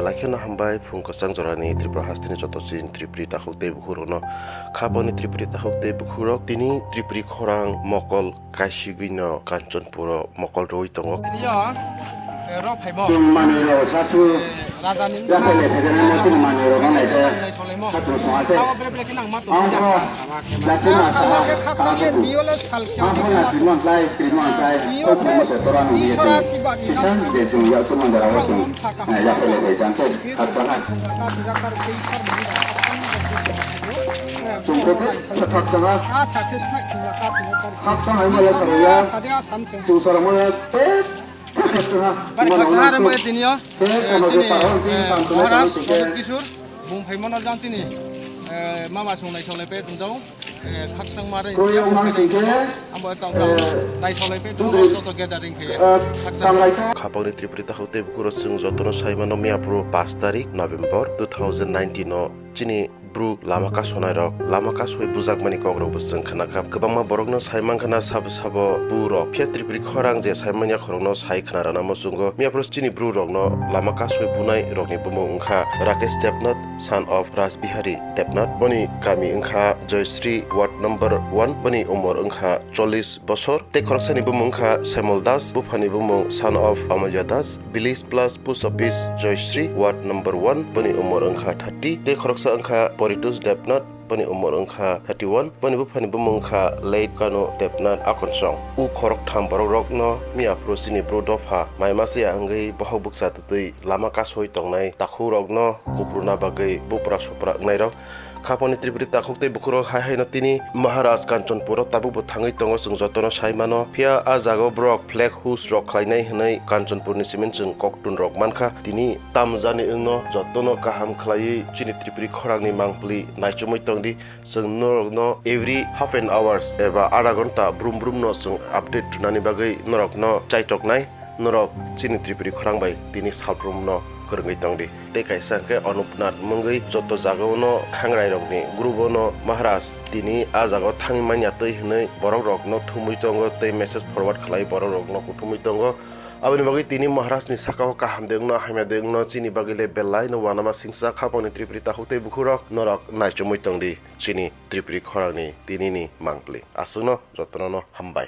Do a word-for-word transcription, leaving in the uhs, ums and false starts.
Akheno hambai phung kwchang jorani Tripura hasteni joto chin Tripuri takhuk tei bukhurokno. Khaponi Tripuri takhuk tei bukhurok tini Tripuri khorang mokol kaisigwino Kanchanpuro mokol rwi tongo. Yo, eh, ro phaimo. Chwng manwirok sasu Rajani yaphai le phaikhe nang chini manwirok nang naikhe. Nai solemo. Satung song ase. Abo bere bere khe nang ma to. Ang kho jati ma sa ha. Ang kho na chimon klai, chimon klai. Kok mo se tora nung ye. Sisa je chwng yak chwng mandara wo chwng. Eh, yaphai le phai jang che. Khakchang ha. Chwng khe khakchang ha. Khakchang hai ma le karo ya. Chwng sora mo ya. Bari khakchang ha re mo ya tini yo. Eh, chini, eh, Maharaj Pradyot Kishore, bung phaimano jang chini, eh, mama song nai solai pe tungjao. Eh, khakchang ma re siya bung phaimano. Ambo tong tong nai solai pe tungjao joto gathering khe. Khakchang. Khapangni Tripuri takhuk tei bukhurok chwng jotono saimano miyaphuru pash tarik November two thousand nineteen o chini bru lama kasonai rok, lama kasoi bujakmani kokrok bo chwng khnakha. Kwbangma borokno sai mankha na sabo sabo bru rok. Phiya Tripuri khorang je sai manya khorokno sai khna rana muchungo. Miyaphuru chini bru rokno lama kasoi bunai rokni bumung wngkha Rakesh Debnath, son of Rajbihari Debnath. Boni kami wngkha Joyshri, ward number one. Boni umor wngkha chollish bosor. Tei khoroksani bumung wngkha Saimol Das, buphani bumung son of Amulya Das, village plus post office Joyshri, ward number one, boni umor wngkha thirty. Tei khoroksa wngkha Poritosh Debnath, boni umor wngkha thirty-one. Boni buphani bumung wngkha late Kanu Debnath Akonsong. U khoroktham borokrokno miyaphuru chini bru dopha mai masiya wngwi bohok bukcha twtwi lama kasoi tongnai takhukrokno kupruna bagwi bupra supra wngnairok. Khaponi Tripuri takhuk tei bukhurok hai haino tini Maharaj Kanchanpuro tabukbo thangwi tongo, chwng jotono sai mano. Phiya a jagao borok flag hoist rok khlainai hwnwi Kanchanpurni simi chwng koktun rok mankha. Tini tamjani wngno jotono kaham khlaiwi chini Tripuri khorangni mangpili naichomwi tongdi. Chwng norokno every half an hours eba adha ghonta brum brumno chwng update rwnani bagwi norokno chaitoknai. Norok chini Tripuri khorang bai tini salbrumno kwrwngwi tongdi. Tei kaisa hwnkhe Anupnath mungwi joto jagao no khangrairokni group o no Maharaj tini a jagao thangwi manya twi hwnwi borokrokno thumwi tongo tei message forward khlai borokrokno kuthumwi tongo. Aboni bagwi tini Maharajni sakao kaham de wngno hamya de wngno chini bagwi le belaino uanama singsa khapangni Tripuri takhuk tei bukhurok norok naichomwi tongdi chini Tripuri khorangni tinini mangpili. Aswkno jotono no hambai.